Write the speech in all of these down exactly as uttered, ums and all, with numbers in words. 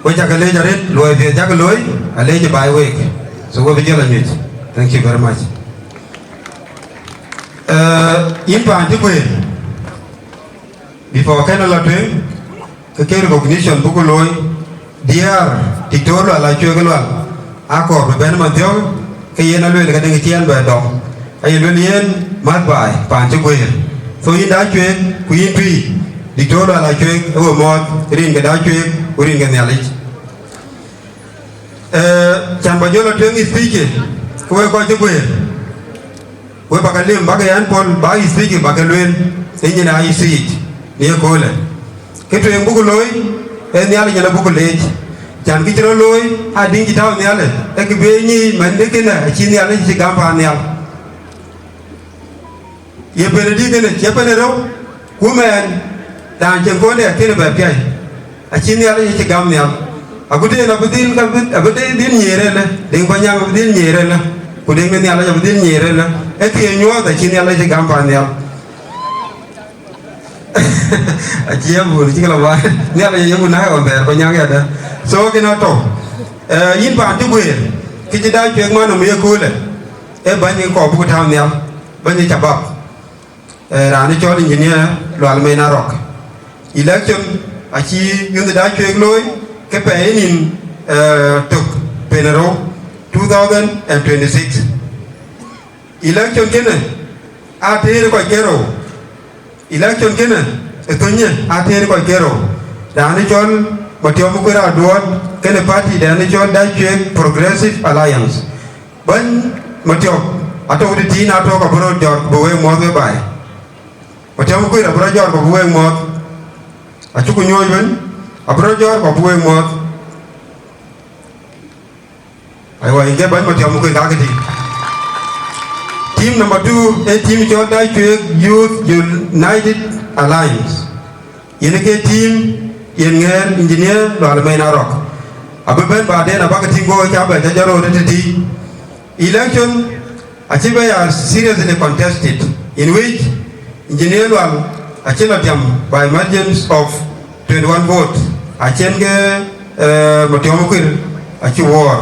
Wek cä ke leec arëët, luɔi piɛth cä ke looi, aleec baai week. So we bï jɔl anyuc. Thank you very much. Eh, yïn paan cï guëër, before kën lɔ tueŋ, ke ke recognition buk looi, diäär Diktor Lual Acuek Lual, akɔɔr bï bɛ̈n man thiɔ̈k, ke yen alueel ke dëŋ ciɛɛn bɛ dɔm. Aye lueel yen, mäth baai paan cï guëër. So yïn Dacuek, ku yïn tui, Diktor Lual Acuek, ë we mɔɔth, rin ke Dacuek, ku rin ke Nhialic. Eh, can bä jɔl a tueŋ speech, ku we kɔc cï guëër. We bä ke lim, bä ke yɛn pɔ̈l, bä speech bä ke lueel, ë nyin aa speech, në ye köölë. Kë tueŋ buk looi, ee Nhialic yen abuk leec. Can kë cï rɔt looi, adïŋ cï tääu Nhialic, ee kë bï nyic man dë kënë acï Nhialic cï gam paan nhial. Ye pɛn ë dï kënë, cie pɛn ë rou, ku mɛɛn, raan cieŋ kɔn dɛ kënë bɛ piai. Acï Nhialic acï gam nhial. Agut en abï dhil, abï, abï dhil nyiëër ëlë, deŋ Panyaŋ abï dhil nyiëër ëlë, ku deŋ Nhialic abï dhil nyiëër ëlë. Ee kë ye nyuɔɔth acï Nhialic acï gam paan nhial. Acie bur cï ke lɔ bä Nhialic ye bun na ɣɔn thɛɛr Panyaŋ yadä. So kën atɔ̈. Eh, yïn paan cï guëër, kë cï Dacuek man nɔm ye köölë, ee bäny kɔɔr buk tääu nhial, bäny ë cabap. Eh, raan ë cɔl Engineer Lual Mɛn Arɔk. Election acï youth Dacuek looi, ke pɛɛi nïn, eh, tök pɛn ë rou, two thousand and twenty-six. Election kënë, aa tëër kɔc ke rou. Election kënë, ë thönyë, aa tëër kɔc ke rou. Raan ë cɔl Matiɔm Kuir Aduɔt, kënë party dɛn ë cɔl Dacuek Progressive Alliance. Bäny Matiɔp, atɔ̈u tëthiin, atɔ̈u ka bï rɔt jɔt bï wek muɔ̈th we baai. Matiɔp Kuir abï rɔt jɔt ka bï wek muɔ̈th. Acuku nyuɔɔc wën, abï rɔt jɔt ka bï wek muɔ̈th. Aywa, yïn ke bäny Matiɔp Kuir ka kë tïŋ. Team number two, ee team cɔl Dacuek Youth United Alliance. Yen ke team, yen ŋɛɛr Engineer Lual Mɛn Arɔk. Abï bɛ̈n baden abäkï tïŋ go cä bɛ cä jɔt röt tëthiin. Election acï bɛ ya seriously contested, in which Engineer Lual acï lɔ tiam by margins of twenty-one vote, acïn ke, eh, Matiɔm Kuir acï wɔɔr.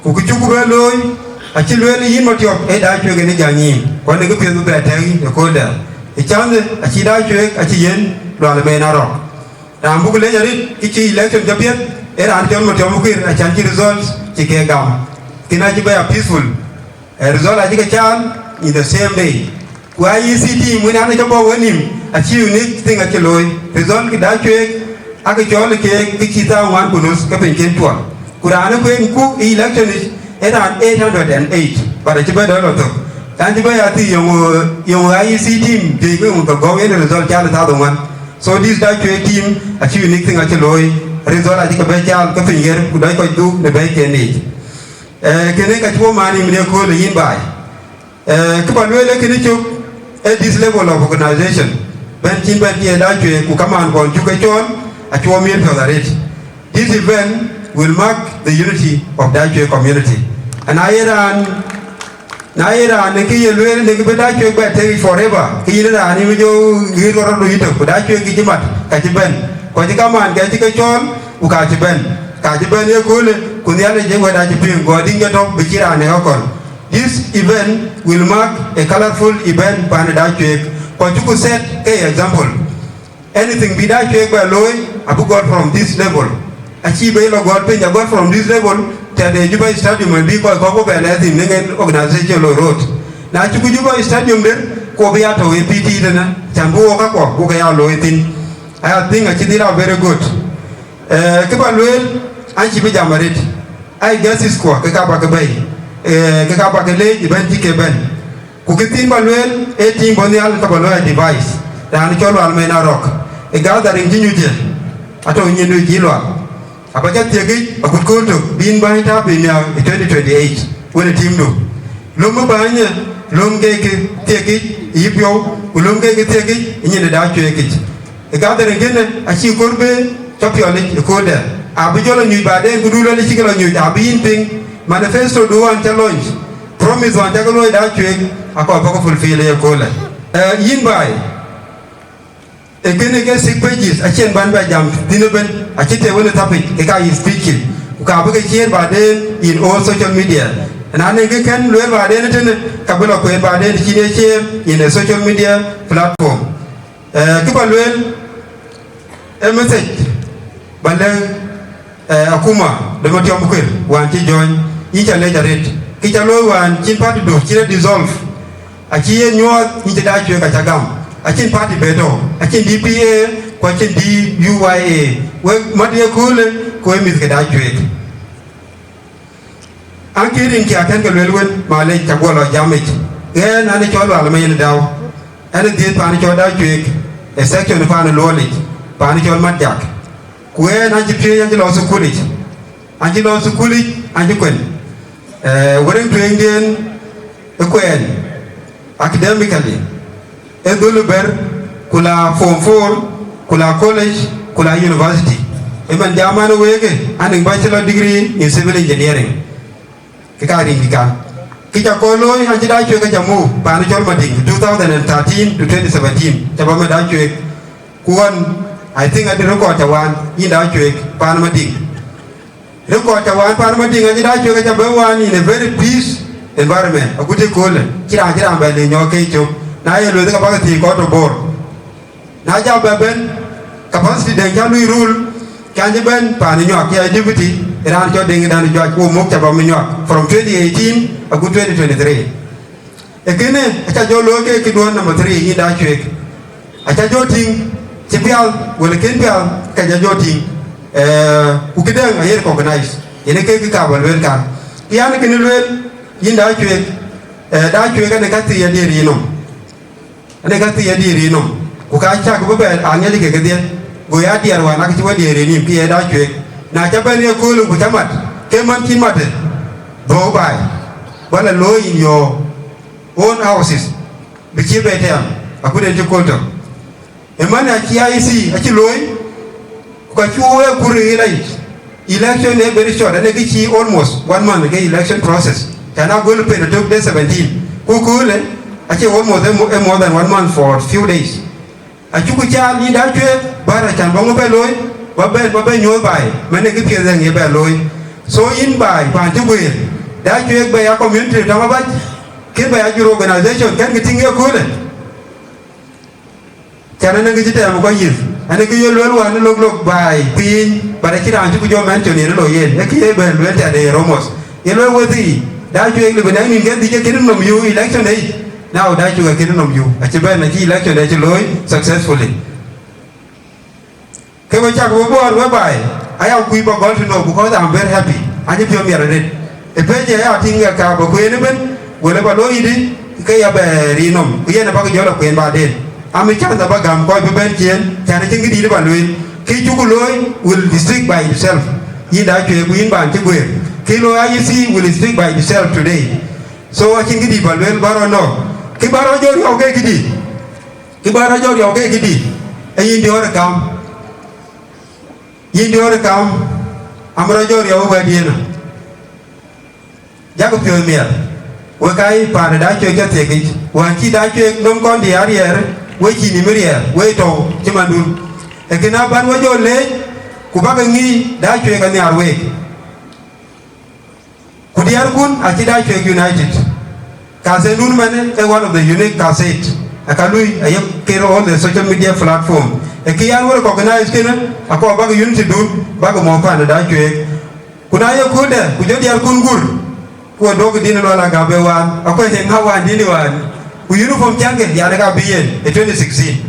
Ku kë cuk bɛ looi, acï lueel yïn Matiɔp, ee Dacuek yen ë jäny yïn, ku anëkë piɛth bï bɛ tɛ̈k yïn ëkööldɛ̈. Ë cäŋ ë acï Dacuek acï yen Lual Mɛn Arɔk. Raan buk lec arëët, kë cï election jɔ piɛth, ee raan cɔl Matiɔm Kuir, acan cï results cï ke gam. Kën acï bɛ ya peaceful. Eh, result acï ke caal in the same day. Ku I E C team wën an, cä bɔ̈ wën nïm, acï unique thing acï looi. Result kë Dacuek, akë cɔl keek kë cï thaa ŋuan ku nus ke piny cïn tuɔl. Ku raan ë kueen ku ë election yic, ee raan eight hundred and eight, but acï bɛ dɔ̈ lɔ thök. Raan cï bɛ ya thïn yöŋ, yöŋ I E C team, juëc ke yöŋ ke gɔ̈u yen result caal ë thaa ŋuan. So this Dacuek team, acï unique thing acï looi. Result acï ke bɛ caal ke piny ɣer, ku dɔc kɔc dhuk në bɛ̈ɛ̈iken yiic. Eh, kënë ka cï wo man yïn ëkööl ë yïn baai. Eh, kë bä lueel ee kënë cök, ee this level of organization. Bɛ̈n cïn bɛ̈n ye Dacuek, ku kamaan kɔn cuk ke cɔɔl, acï wo miɛt piɔ̈th arëët. This event will mark the unity of Dacuek community. And na ye raan, na ye raan në kë ye lueel në kë bï Dacuek bɛ tëëk forever, ke yïn raan yïn bï jɔ ɣet rɔt rɔt yïtök, ku Dacuek kë cï mat, ka cï bɛ̈n. Ku acï kamaan ke cï ke cɔɔl, ku ka cï bɛ̈n. Ka cï bɛ̈n ye köölë, ku Nhialic ë wɛ̈t acï piŋ, gɔɔr dïŋ jɔ tɔ̈u bï cï raan ë ɣa kɔl. This event will mark a colorful event pan Dacuek. Ku acuku set ke example. Anything bï Dacuek bɛ looi, abï gɔl from this level. Acï bɛ lɔ gɔl piny, agɔl from this level, tɛ̈de Juba Stadium, and bï kɔc kɔ̈k bɛ lɛɛr thïn në ŋen organization loi road. Na cuku Juba Stadium den, ku bï ya tɔ̈u ë P T tënë, can bï wok kakuɔ, buk ya looi thïn. I think acï dhil a very good. Eh, kë bä lueel, an cï bï jam arëët. Ai guests kuɔ, ke ka bä ke bɛ̈i. Eh, ke ka bä ke leec, ëbɛ̈n cï ke bɛ̈n. Ku kë thiin bä lueel, ee team bɔ̈ nhial, ka bä lɔ advice. Raan cɔl Lual Mɛn Arɔk. Ë gathering cï nyuc ë, atɔ̈u nyin nu cï Lual. Abä cä thiekic, akut kööl tök, bï yïn bäny tääu piny nhial ë twenty twenty-eight, wën ë teamdu. Löm ë bäny ë, löm ke kë thiekic ë yïpiɔ̈u, ku löm ke kë thiekic ë nyin ë Dacuekic. Ë gathering kënë acï kor bë cä piɔlic ë kööldɛ̈. Abï jɔ lɔ nyuc baden, ku du luel cï ke lɔ nyuc, abï yïn piŋ manifesto du ɣɔn cä launch, promise ɣɔn cä ke luɔi Dacuek, akɔɔr bä ke fulfill ë ye köölë. Eh, yïn baai, Ee kënë ke six pages, acïn bän bɛ jam thïn ëbën, acï tëë wën ë thapic, ke ka yï speech, ku ka bï ke share baden in all social media. Na nɔŋ kë kën lueel baden ëtënë, ka bï lɔ kueen baden cïn ye share in a social media platform. Eh, kë bä lueel, ee message bä lɛ̈k, eh, akuma de Matiɔm Kuer wään cï join, yïn ca lec arëët. Kë ca looi wään cïn party du cïn e dissolve, acï yen nyuɔɔth, yïn cï Daa Cuëk aca gam. Acïn party be tɔ̈, acïn D P A, ku acïn D U Y A. Wek mat ye köölë, ku ee mïth ke Daa Cuëk. An, kë rin kiak kën ke lueel wën, malec, ca guɔ lɔ jamic. Ɣɛn an, cɔl Lual Mayen Dau. An, dhiëth paan cɔl Daa Cuëk, e section paan Luɔlic, paan cɔl Matjak. Ku ɣɛn an, cï piööc, an, cï lɔ thukulic. An, cï lɔ thukulic, an, cï kuën. Eh, wërëŋ tueŋdiën ë kuɛɛn. Academically, ee dhöl ë bɛ̈r, ku la form four, ku la college, ku la university. Ëmën jam an, week, an, ë bachelor degree in civil engineering. Kë ka rin kë kan. Kë ca kɔn looi, an, cï Daa Cuëk ke ca muk paan cɔl Madiŋ, two thousand and thirteen to twenty seventeen, ca bä me Daa Cuëk. Ku ɣɔn, I think, adï record ca wään, yïn Daa Cuëk, paan Madiŋ. Record ca wään paan Madiŋ, acï Daa Cuëk aca bɛ̈n wään in a very peace environment. Agut ëköölë, cï raan, cï raan bɛ le nyɔɔk ke cök. Na ye lueth, ka bäk thiëc kɔc tɔ Bor. Na ja bɛ bɛ̈n, capacity dɛ̈ŋ ca lui rule, ke an cï bɛ̈n paan Nyuak, ke deputy, raan cɔl Deŋ Dan Juac, wo muk ca bä me Nyuak, from twenty eighteen agut twenty twenty-three. Ee kënë, aca jɔ looi ke këduɔ̈n number three, yïn Daa Cuëk. Aca jɔ tïŋ, cï pial, wala kën pial, ka ca jɔ tïŋ. Eh, ku këdëŋ aye recognize. Yen ee ke kë ka bä lueel kan. Ke an, kënë lueel, yïn Daa Cuëk, eh, Daa Cuëk an, ka thii adiëër yï nɔm. An, ka thii adiëër yï nɔm. Ku ka cak bï bɛ aŋiɛc ke kedhie. Go ya diɛɛr wään, ak cï wä diëër yï nïïm, ke ye Daa Cuëk. Na ca bɛ̈n ye köölë ku ca mat, ke man cïn mat, dhuɔ̈k baai. Wala looi in your own houses, bï cïï bɛ tɛɛm, akut en cï kööl tök. Ëmën acï I E C acï looi, ku ka cuk wek kur ë rayic. Election ë very short, ane kë cï almost one month ke election process. Can a gol pen ëtök day seventeen. Ku köölë, acï almost a mo-, a more than one month for few days. Acuku caal yïn Daa Cuëk, bä rɛ̈c can bä ŋö bɛ looi, bä bɛ, bä bɛ nyuöth baai, mɛn ë kë piɛth ë ŋic bɛ looi. So yïn baai, paan cï guëër, Daa Cuëk bɛ ya community tɔŋ abac, kën bɛ ya jur organization, kën kë tïŋ ye köölë. Can ënë kë cï tɛɛm kɔc yith, ënë kë ye lueel wään lok lok baai piny, but acïn raan cï ku jɔ mention yen looi yen, ë kë ye bɛ lueel tɛ̈de ye romos. Ye lueel wethii, Daa Cuëk lëu bï nɛ̈k nïn ke dhïc ë kënë nɔm yuu election ë yic. Now Daa Cuëk akënë nɔm yuu, acï bɛ̈n acï election acï looi successfully. Ke we cak we buɔɔr we baai, aya kuc bä gɔl tënou, because I'm very happy. Acï piɔ̈u miɛt arëët. Ë page aya tïŋ ë ka bä kueen ëbën, wëlë bä looi yïdï, ke ya bɛ rin nɔm, ku yen abäk jɔl akueen baden. Am ë chance abä gäm kɔc bï bɛ̈n ciëën, can acïn këdïït bä lueel. Kë cuk looi will speak by itself. Yïn Daa Cuëk ku yïn ban cï guëër. Kë looi I E C will speak by itself today. So acïn këdïït bä lueel bä rɔt nɔ̈k. Kë bä rɔt jɔ riɔu ke këdï. Kë bä rɔt jɔ riɔu ke këdï. Ee yïn diɔ̈ɔ̈r ë kam. Yïn diɔ̈ɔ̈r ë kam. Am rɔt jɔ riɔu ë wɛ̈t yen. Jakï piɔ̈ɔ̈th miɛt, wek aa yic paan ë Daa Cuëk cä thiekic, wään cï Daa Cuëk nɔm kɔn dï ariɛɛr, we cï nïm riɛɛr, we tɔ̈u cï mandun. Ee kënë abän we jɔ leec, ku bäkï ŋic Daa Cuëk anhiaar week. Ku diäärkun acï Daa Cuëk united. Kathedun mɛnë ee one of the unique cassette, aka lui ayek kër all the social media platform. Ee kë yan we recognize kënë, akɔɔr bäkï unity dun, bäkï mɔ̈u paan ë Daa Cuëk. Ku na ye kööldɛ, ku jɔ diäärkun gur, ku we duɔ̈kkï dïn Lual Agap ë wään, akuec ë ŋa wään dïn ë wään, ku uniform cäŋkë, yan ë ka bï yen ë twenty sixteen.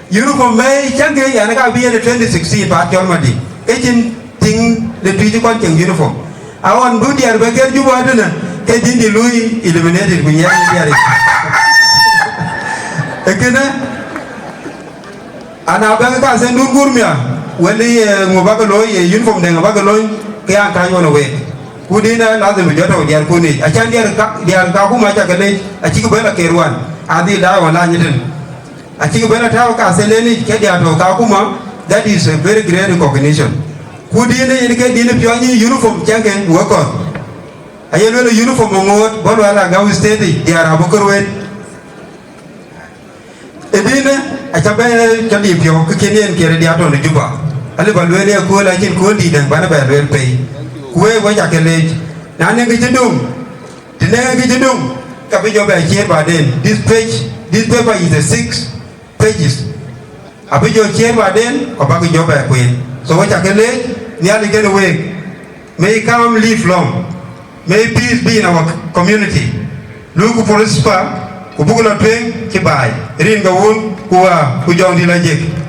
Uniform mɛi cäŋkë, yan ë ka bï yen ë twenty sixteen, paat cɔl Madi, ke cïn tiŋ de Tuic kɔn cieŋ uniform. Aɣɔn bï diäär bɛ kɛ̈r Juba tënë, ke dïn dï lui eliminated, ku nyiɛɛn diäär yic. Ee kënë, Ana bɛ̈k ka thëndun guur mia, wël ye ŋö bäkï looi, ye uniform dɛ̈ŋ bäkï looi, ke an, ka nyuɔn week. Ku dïn ë lazim bï jɔ tɔ̈u diäärkun yic. Acan diäär ka, diäär Kakuma acä ke lec, acïk bɛ̈n la keer wan, adhil daai wan lany ëtën. Acïk bɛ̈n la tääu ka thënden yic, ke diäär tɔ̈u Kakuma, that is a very great recognition. Ku dïn ë yen ke dïn ë piɔ̈ny uniform cäŋkë wek kɔ̈th. Aye lueel uniform ë ŋoot, bɔ̈ Lual Agap State yic, diäär abï kër wet. Ë dïnë, Aca bɛ cɔl yï piɔ̈u kë kën yen kërë diaatɔn ë Juba. Alë ba lueel ye kööl acïn kööl dït däŋ bän bɛ lueel pei. Ku week wek aca ke leec. Na nɛŋ kë cï döŋ, të nɛŋ kë cï döŋ, ka bï jɔ bɛ ciëër baden. This page, this paper is a six pages. Abï jɔ ciëër baden, ku bäk jɔ bɛ kueen. So wek aca ke leec, Nhialic kënë week. May calm live long. May peace be in our community. Luku prosper, ku buk lɔ tueŋ cï baai, rin ke wun, ku waa, ku jɔŋ dï lɔ jek.